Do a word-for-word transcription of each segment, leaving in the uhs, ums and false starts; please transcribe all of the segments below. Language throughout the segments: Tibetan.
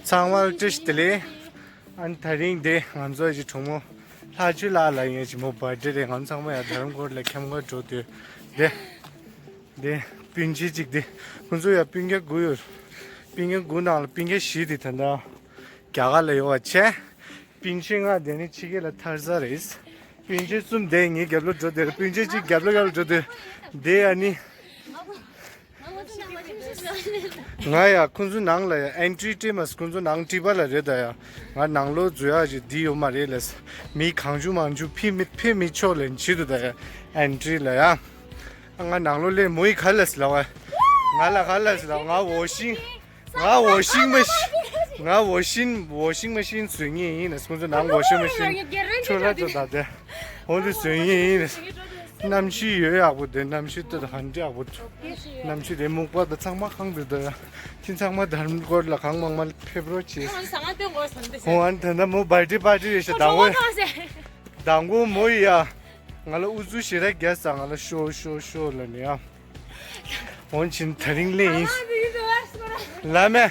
ཚང་མ་བཀྲ་ཤིས་བདེ་ལེགས། ཨ་ནི་དེ་རིང་འདི་ང་ཚོ་ཡི་གྲོགས་མོ་ལྷ་ཆོས་ལགས་ལ་ཡིན་ཅིག་མོ་བར་ཌེ་རེད། ང་ཚོ་ཚང་མ་ཡང་རྡ་རམ་ཀོར་ལ་ཁྱམས་ཁར་འགྲོ་དུས་འདི་འདི་སྤུན་མཆེད་ཅིག་འདི་ཁོང་ཚོ་ཡང་སྤུན་ཀྱག་དགུ་ཡོད། སྤུན་ཀྱག་དགུ་ནང་ལ་སྤུན་ཀྱག་བཞི་འདི་ད་ལྟ་རྒྱ་གར་ལ་ཡོད་པ་བྱས། སྤུན་མཆེད་ལྔ་དེ་ནི་ཕྱི་རྒྱལ་ལ་ཐར་ས་རེད། སྤུན་མཆེད་གསུམ་དེ་ངའི་རྒྱབ་ལོགས་འགྲོ་དེ་རེད། སྤུན་མཆེད་གཅིག་རྒྱབ་ལོགས་རྒྱབ་ལོགས་འགྲོ་དེ་དེ་ཨ་ནི། ང་ཡ་ཁོང་ཚོའི་ནང་ལ་ཡ་ཨེན་ཊི་རི་སྤྲད་མ་སོང་། ཁོང་ཚོ་ནང་སྒྲིག་པ་ལ་རེད་ད་ཡ། ང་ནང་ལོགས་འཛུལ་ཡག་ཅིག་འདི་ཡོད་མ་རེད་ལབ། མི་གང་བྱུང་མང་བྱུང་ཕེབས་མི་ཕེབས་མི་ཆོག་ལབ་བྱེད་འདུག་ད་ཡ། ཨེན་ཊི་རི་ལ་ཡ། ང་ནང་ལོགས་སླེབས། མོ་ཡིས་ག་ལབ་ཟེར་ལབ་པ། ང་ལ་ག་ལབ་ཟེར་ལབ། ང་ཝོ་ཤིང་། ང་ཝོ་ཤིང་མ་ཤིན། ང་ཝོ་ཤིང་ཝོ་ཤིང་མ་ཤིན་བཟོ་མཁན་ཡིན་ལབ། ཁོང་ཚོ་ནང་ཝོ་ཤིང་མ་ཤིན་ཆུ་ལ་ཚོ་ད་དེ་འོ་འདི་བཟོ་མཁན་ཡིན་ལབ། གནམ་གཤིས་ཡོད་ཡག་པོ་འདུག་གནམ་གཤིས་ད་ཧ་ཅང་ཡག་པོ་འདུག་གནམ་གཤིས་དེ་སྨུག་པ་དང་ཚང་མ་གང་འདུག་ད་ཡ། ཁྱེད་ཚང་མ་རྡ་རམ་ཀོར་ལ་གང་མང་མང་ཕེབས་རོགས་བྱེད། ཁོང་ཨ་ནི་ད་ལྟ་མོ་བར་ཌེ་པར་ཊི་རེད་ཤག་དང་པོ། དང་པོ་མོ་ཡིས་ཡ། ང་ལ་ཨུ་ཚུགས་ཞེ་དྲག་རྒྱག་ས། ང་ལ་ཤོག་ཤོག་ཤོག་ལབ་ནས་ཡ། འོན་ཀྱང་དེ་རིང་སླེབས་ཡིན། ལ་མེ།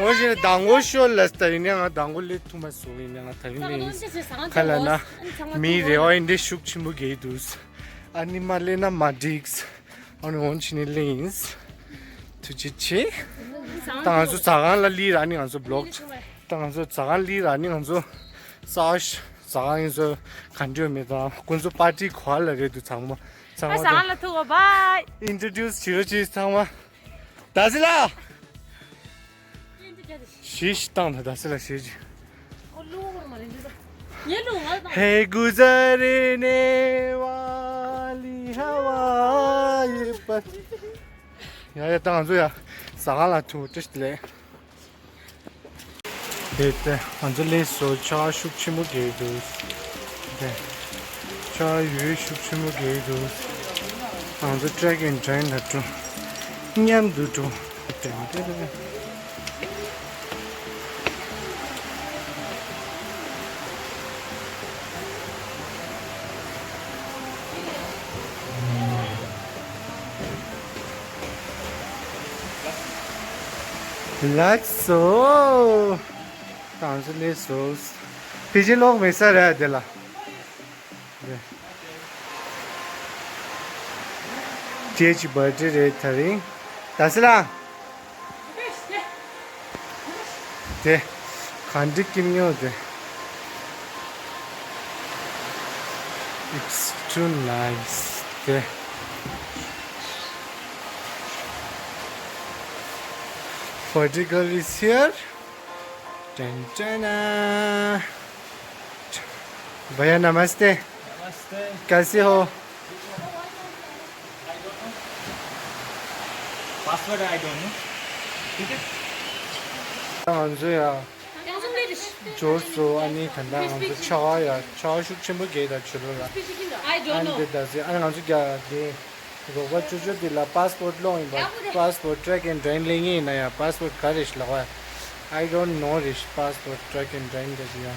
འོན་ཀྱང་དང་པོ་ཤོག་ལབ་ད་ཡིན་ནའི་ང་དང་པོ་སླེབས་ཐུབ་མ་སོང་། ཡིན་ནའི་ང་དེ་རིང་སླེབས་ཡིན། ག་ལབ་ན་མིའི་རེ་བ་ཡིན་དེ་ཤུགས་ཆེན་པོ་རྒྱག་གི་འདུག་ཨ་ནི་མ་སླེབས་ན་མ་འགྲིག་ཨ་ནི་འོན་ཀྱང་སླེབས་ཡིན། ཐུགས་རྗེ་ཆེ། ད་ང་ཚོ་ཟ་ཁང་ལ་སླེབས་ར། ཨ་ནི་ང་ཚོ་བི་ལོག་ད་ང་ཚོ་ཟ་ཁང་སླེབས་ར། ཨ་ནི་ང་ཚོ་ས་ཟ་ཁང་ཡིན་ཚོ་ག་འདྲ་མེད་ད། ཁོང་ཚོ་པར་ཊི་ག་པ་ལ་རེད་འདུག་ཚང་མ་ཚང་མ་ད། ཟ་ཁང་ལ་ཐུག་གོ་བའི། ཨིན་ཊྲོ་ཌིའུ་སི་བྱེད་རོགས་གྱིས་ཚང་མ། དཱ་སི་ལགས། ཞེས་ཞིག་བཏང་ད། དཱ་སི་ལགས་ཞེས་ཀྱི། ཧེ་གུ་ཛ་རེ་ནེ་ཝ་ལི་ཧ་ཝ་ཡེ་པ། ཡ་ཡ་ད་ང་ཚོ་ཡ་ཟ་ཁང་ལ་ཐུག་བཀྲ་ཤིས་བདེ་ལེགས། དེ་དེ་ང་ཚོ་སླེབས་སོང་། ཆར་ཤུགས་ཆེན་པོ་རྒྱག་གི་འདུག་དེ་ཆར་ཡོད་ཤུགས་ཆེན་པོ་རྒྱག་གི་འདུག་ང་ཚོ་ཊེག་ཨེན་ཌི་ཌེན་ལ་འགྲོ། མཉམ་དུ་འགྲོ། དེ་དེ་དེ། ལགས་སོ། ད་ང་ཚོ་སླེབས་སོང་། ཕི་ཇི་ལོག་མེད་ས་རེད་དེ་ལ། ཁྱེད་ཀྱི་བར་ཌེ་རེད་དེ་རིང་། དཱ་སི་ལགས། དེ། ག་འདྲ་སྐྱིད་མྱོང་དེ། It's too nice དེ། Vertical is here. Ten ten. भैया नमस्ते। नमस्ते। कैसे हो? Password I don't no. ང་ཚོ་ཡ་འབྱོར་སོང་། ཨ་ནི་ད་ལྟ་ང་ཚོ་ཆར་པ་ཡ་ཆར་པ་ཤུགས་ཆེན་པོ་རྒྱག་ད་ཕྱི་ལོགས་ལ། ཨ་ནི་དེ་ད་ཟེར་ཨ་ནི་ང་ཚོ་རྒྱ་དེ། རོགས་པ་ཅོ་ཅོ་དེ་ལ་པཱ་སི་པོར་ཊི་སློང་ཡིན་པ། པཱ་སི་པོར་ཊི་ཊེག་ཨེན་ཌི་ཌེན་ལེན་ངེས་ཡིན་ན་ཡང་པཱ་སི་པོར་ཊི་ག་རེ་ཞིག་ལབ་པ། I don't know རེད། པཱ་སི་པོར་ཊི་ཊེག་ཨེན་ཌི་ཌེན་རེད་ཡ།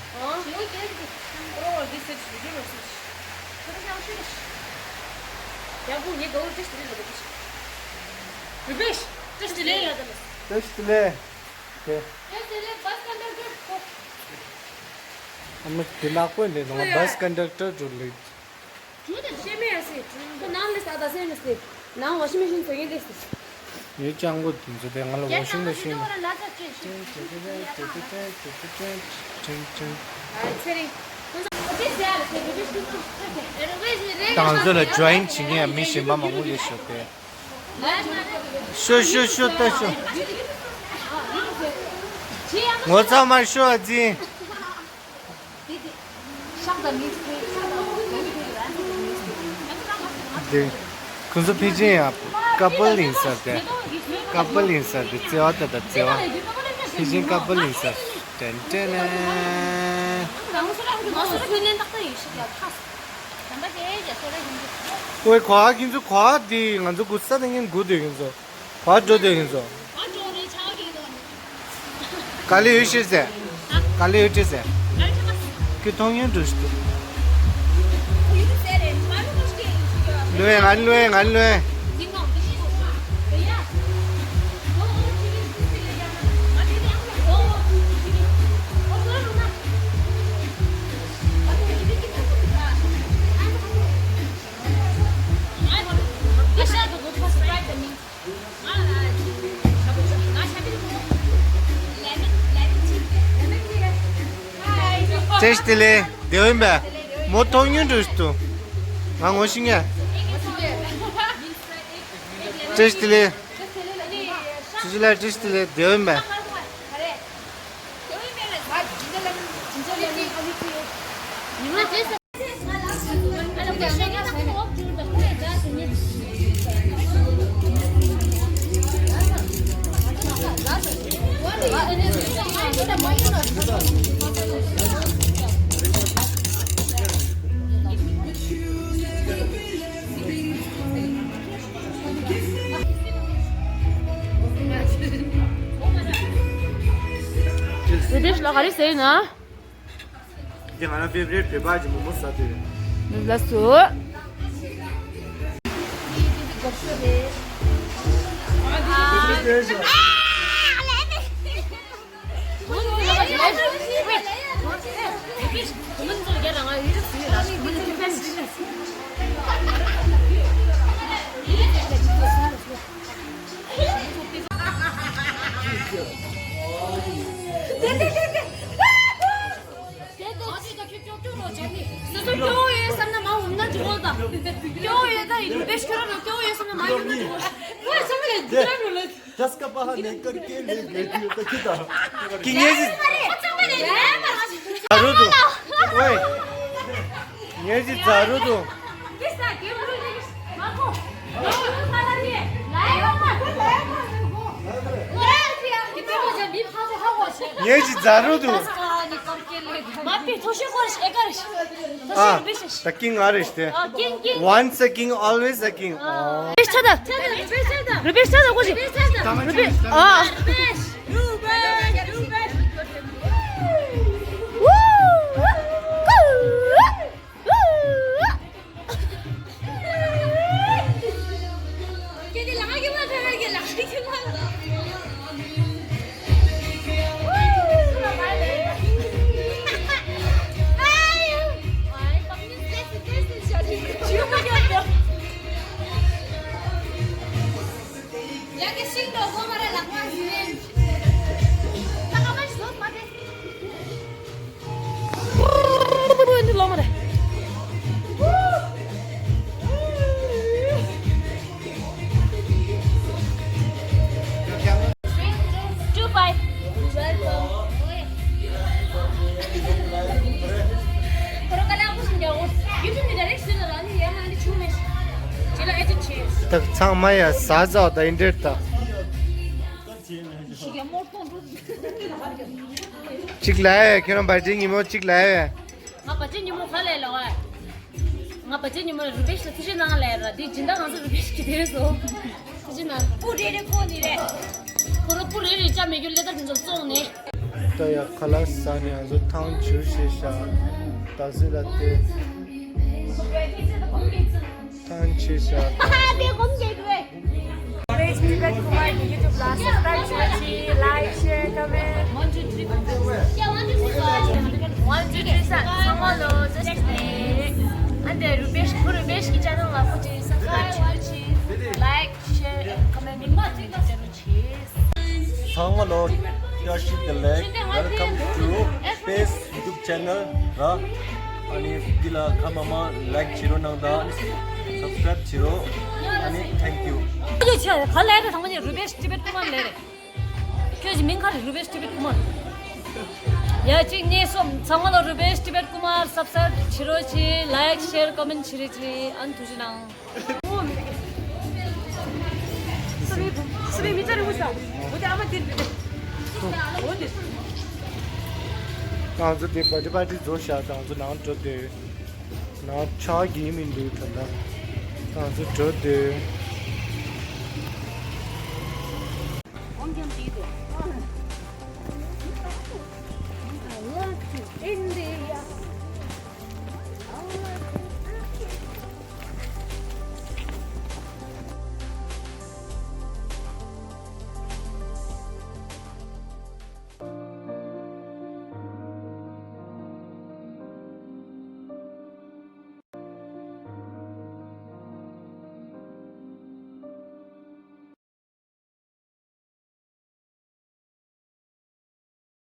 བཀྲ་ཤིས་བདེ་ལེགས། དེ། ཨ་མ་དེ་ནག་པོ་འདི་ནང་བྷ་སི་ཀན་ཌག་ཊར་འགྲོ་ལེགས། ཁོ་ནང་ལ་ས་ད་སེམས་ལ་སེ། ནང་ཝ་ཤིང་མེ་ཤིན་བཟོ་ཡིན་ལེ་སེ། ངའི་སྤྱང་པོ་དེ་ཚོ་དེ་ང་ལ་ཝ་ཤིང་མེ་ཤིན། ད་ང་ཚོ་ལ་ཇོ་ཡིན་བྱེད་མཁན་མི་གཞན་པ་མང་པོ་སླེབས་ཤག་སྟེ། ཤོ་ཤོ་ཤོ་ལྟ་ཤོ། ངོ་ཚ་མར་ཤོ་ཨ་ཙི། དེ། ཁོང་ཚོ་ཕལ་ཆེར་ཡང་ཀ་པལ་ཡིན་ས་རེད། ཀ་པལ་ཡིན་ས་རེད། བརྩེ་བ་ད་ད་བརྩེ་བ། ཕལ་ཆེར་ཀ་པལ་ཡིན་ས་རེད། ཏན་ཏན་ན། ཨོའི་གོ་ཨ་ཁྱེད་ཚོ་གོ་ཨ་དེ་ང་ཚོ་གུ་ས་དེ་ངན་གུ་དེ་ཁྱེད་ཚོ། བར་འགྲོ་འདོད་ཡིན་ཚོ། ག་ལེ་ཡོད་ཤེས་ཟེར། ག་ལེ་ཡོད་ཤེས་ཟེར། ཁྱོད་མཐོང་ཡོང་འགྲོ་ཤི་ཏེ། ལོས་ང་ལོས་ང་ལོས། བཀྲ་ཤིས་བདེ་ལེགས། བདེ་པོ་ཡིན་པས། མོ་མཐོང་མྱོང་འགྲོ་ཞིག་འདུག་ང་ངོ་ཤེས་ངས། བཀྲ་ཤིས་བདེ་ལེགས། ཆུ་ཆུ་ལགས་བཀྲ་ཤིས་བདེ་ལེགས། བདེ་པོ་ཡིན་པས། རུ་པེ་ཤི་ལ་ག་རེ་ཟེར་ཡིན་ན། འདི་ང་རང་ཕེ་ཝ་རི་ཊི་བོད་པ་གི་མོག་མོག་ཟ་དེ་རེད། ལགས་སོ། སོ་སོ་སྐྱོ་བོ་ཡོད་བསམ་ན་མ་འོངས་ན་འགྲོ་དང་། སྐྱོ་བོ་ཡོད་ད་ཡིན་པས་ཤི་ར་ལ་སྐྱོ་བོ་ཡོད་བསམ་ན་མ་འོངས་ན་འགྲོ། ཁོ་ཚང་མ་ལས་འདི་ར་ལ། दस का पहाड़ लेकर के ले गए थे तो कितना? कि ये जी ओए, ये जी दारू तो। ये जी दारू तो। हाँ, the king are is there. Once a king, always a king. ཨོ། རུ་པེ་ཤི་ད། རུ་པེ་ཤི་ད། རུ་པེ་ཤི་ད་གོ་ཅི། རུ་པེ་ཤི། ཨ། Two five. ད་ཚང་མ་ཡ་ཟ་ཟ་ད་ཨིན་ཏྲེད་ད། གཅིག་ལ་ཡ་ཁྱོད་རང་བར་ཐི་ཉིན་མོ་གཅིག་ལ་ཡ། ང་བར་ཐི་ཉིན་མོ་ག་ལ་ལ་བ། ང་བར་ཐི་ཉིན་མོ་རུ་པེ་ཤི་ལ་ཐུགས་རྗེ་གནང་ལ་ར་དེ་སྦྱིན་བདག་ང་ཚོ་རུ་པེ་ཤི་གི་དེ་སོ། ཐུགས་རྗེ་གནང་། སྤུ་རེ་རེ་ཁོ་ནི་རེད། ཁོ་རང་སྤུ་རེ་རེ་བཅའ་མེད་རྒྱུ་ལས་ད་དེ་ཚོ་བཙོང་ནས། ད་ཡ་ཁ་ལག་ཟ་ནས་ང་ཚོ་ཐང་ཆུ་ཞེས་བྱ་ད་ཟི་ལ་དེ། ཐང་ཆུ་ཞེས་བྱ་ད། Page Tibet Kumar གི་YouTube ལ་subscribe བྱེད་ཅིག like share comment one two three four one two three ས་ཚང་མ་ལོ་just ཨ་འདི་རུ་པེ་ཤི་ཁོ་རུ་པེ་ཤི་གི་channel ལ་ཁོ་ཅིག་subscribe བྱེད་ཅིག like share and comment མ་བརྗེད་ཅིག་ཚང་མ་ལོ་བཀྲ་ཤིས་བདེ་ལེགས། Welcome to Space YouTube channel ར། ཨ་ནི་འདི་ལ་ཁ་མ་མ་like བྱེད་རོགས་གནང་དང་subscribe བྱེད་རོགས། ཨ་ནི་thank you། ཁྱོད་ཀྱི་ཆ་ག་ལས་རེད། ཚང་མ་ནི་རུ་པེ་ཤི་ཊི་བེཊ་ཀུ་མར་ལས་རེད། ཁྱོད་ཀྱི་མིང་ག་རེ། རུ་པེ་ཤི་ཊི་བེཊ་ཀུ་མར། ཡ་གཅིག་གཉིས་གསུམ། ཚང་མ་ལོ་རུ་པེ་ཤི་ཊི་བེཊ་ཀུ་མར་subscribe བྱེད་རོགས་གྱིས། like share comment བྱེད་རོགས་གྱིས། ཨ་ནི་ཐུགས་རྗེ་གནང་། ང་ཚོ་དེ་པར་ཊི་པར་ཊི་རྫོགས་བཞག་ང་ཚོ་ནང་འགྲོ་དུས་ནང་ཆ་གི་མི་འདུག་ད་ལྟ་ང་ཚོ་འགྲོ་དུས།